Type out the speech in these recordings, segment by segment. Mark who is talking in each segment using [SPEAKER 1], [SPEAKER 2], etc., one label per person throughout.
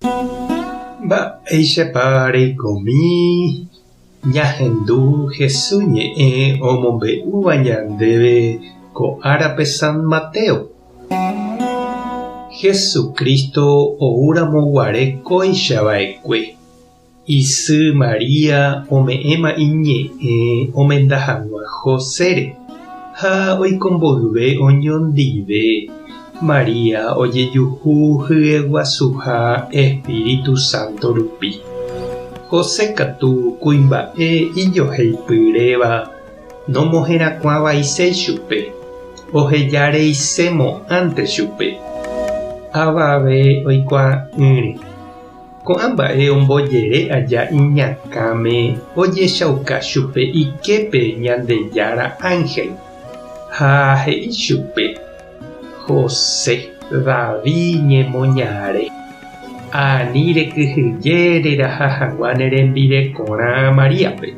[SPEAKER 1] Mba'éichapa reikomi ñahendu Jesús ñe'ẽ omombe'úva ñandéve ko árape San Mateo? Jesucristo oúramo guare kóicha va'ekue, isy María ome'ẽma iñe'ẽ omenda hag̃ua Josére, ha oiko mboyve oñondive, María ojejuhu hyeguasuha espíritu sánto rupi. José katu kuimba'e ijoheipyréva nomoherakuãvaiséi chupe, ohejareisemo'ãnte chupe. Avave oikuaa'ỹre. Ko'ã mba'e ombojere aja iñakãme ojechauka chupe iképe Ñandejára ánhel, ha he'i chupe, José, David ñemoñare, ani rekyhyje reraha hag̃ua ne rembirekorã Maríape.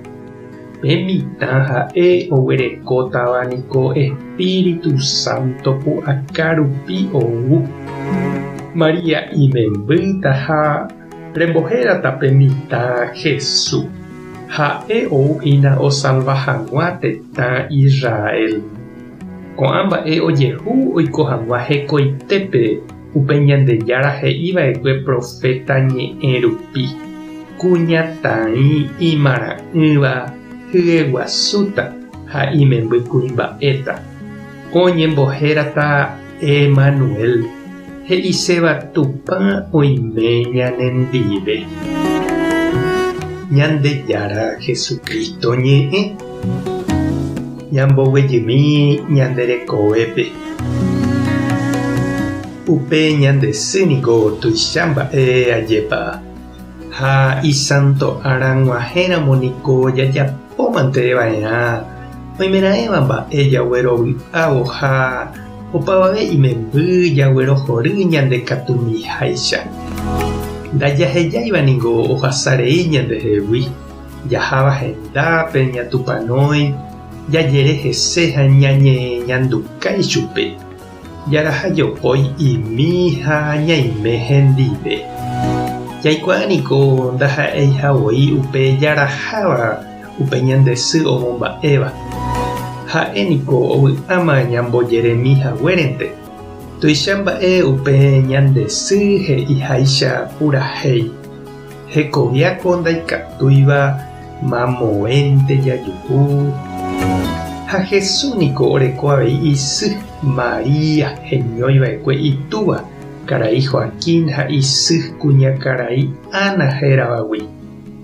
[SPEAKER 1] Pe mitã ha'e oguerekótava niko Espíritu Santo pu'aka rupi ou. María imembýta ha rembohérata pe mitã Jesús. Ha'e ou hína osalva hag̃ua tetã Israel. Ko'ã mba'e ojehu oiko hag̃ua hekoitépe upe Ñandejára he'i va'ekue proféta ñe'ẽ rupi, Kuñataĩ imarã'ỹva hyeguasúta ha imemby kuimba'éta. Oñembohérata Emanuel, he'iséva Tupã oime ñanendive. Ñandejára Jesucristo ñe'ẽ. Ñamboguejymi ñande rekovépe. Upe ñande sy niko tuicha mba'e ajépa, ha isanto ára g̃uahẽramo niko jajapómante va'erã oimeraẽva mba'e jaguerovy'ávo ha opavave imemby jaguerohory ñande katumiháicha. Ndajahejáiva niko ohasa rei ñandehegui. Jaháva hendápe ñatupanói, jajere hese ha ñañeñanduka ichupe, jaraha jopói imi ha ñaime hendive. Jaikuaa niko ndaha'eiha voi upe jaraháva upe ñande sy omomba'éva. Ha'e niko ovy'áma ñambojeremi haguérente. Tuicha mba'e upe ñande sy he'iháicha purahéi. Hekoviáko ndaikatúiva mamoénte jajuhu. Ha Hesu niko oreko avei isy, María, heñói va'ekue itúva, karai Joaquín ha isy kuñakarai Ana héravagui,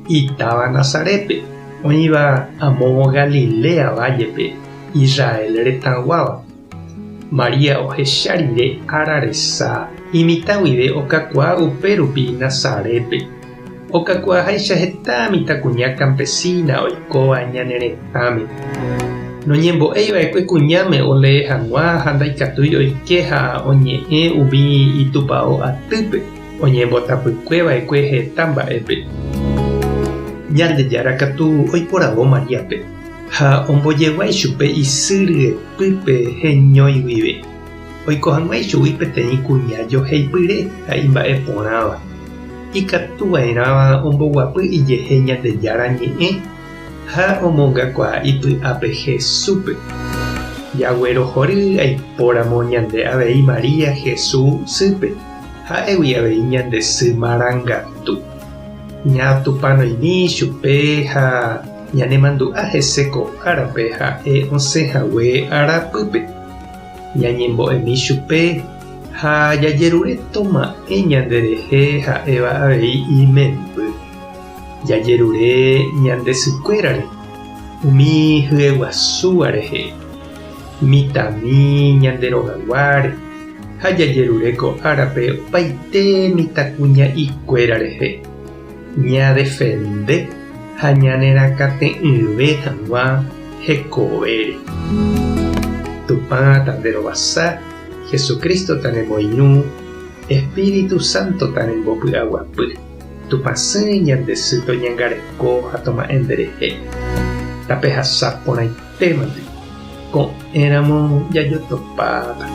[SPEAKER 1] itáva Nazarépe, oĩva amo Galilea vállepe, Israel retãguáva. María ohecha rire ára resa, imitã guive okakuaa upérupi Nazarépe. Okakuaaháicha heta mitãkuña campesina oikóva ñane retãme. Noñembo'éi va'ekue kuñáme olee hag̃ua ha ndaikatúi oike ha oñe'ẽ umi itupao atýpe, oñembotapykue va'ekue heta mba'épe. Ñandejára katu oiporavo Maríape. Ha ombojegua ichupe isy ryepýpe heñói guive, oiko hag̃ua ichugui peteĩ kuña joheipyre ha imba'e porãva, ikatu va'erãva omboguapy ijehe Ñandejára Ñe'ẽ ha omongakuaa ipy'ápe Jesúspe. Jaguerohory aipóramo ñande avei María Jesús sýpe, ha'égui avei ñande sy marangatu. Ñatupãnoimi chupe ha Ñanemandu'a hese ko árape ha'e osẽ hague arapýpe. Ñañembo'emi chupe ha jajerure toma'ẽ ñanderehe ha'éva avei imemby. Jajerure ñande sykuérare, umi hyeguasúva rehe, mitãmi ñande rogaguáre, ha jajerure ko árape opaite mitãkuña'ikuéra rehe. Ñadefende ha ñanerakate'ỹve hag̃ua hekovére. Tupã tanderovasa, Jesucristo tanemoirũ, Espíritu Santo tanembopy'aguapy. Tupãsy ñande sy toñangareko ha toma'ẽ nderehe. Tapehasa porãitémante, ko'ẽramo jajotopáta.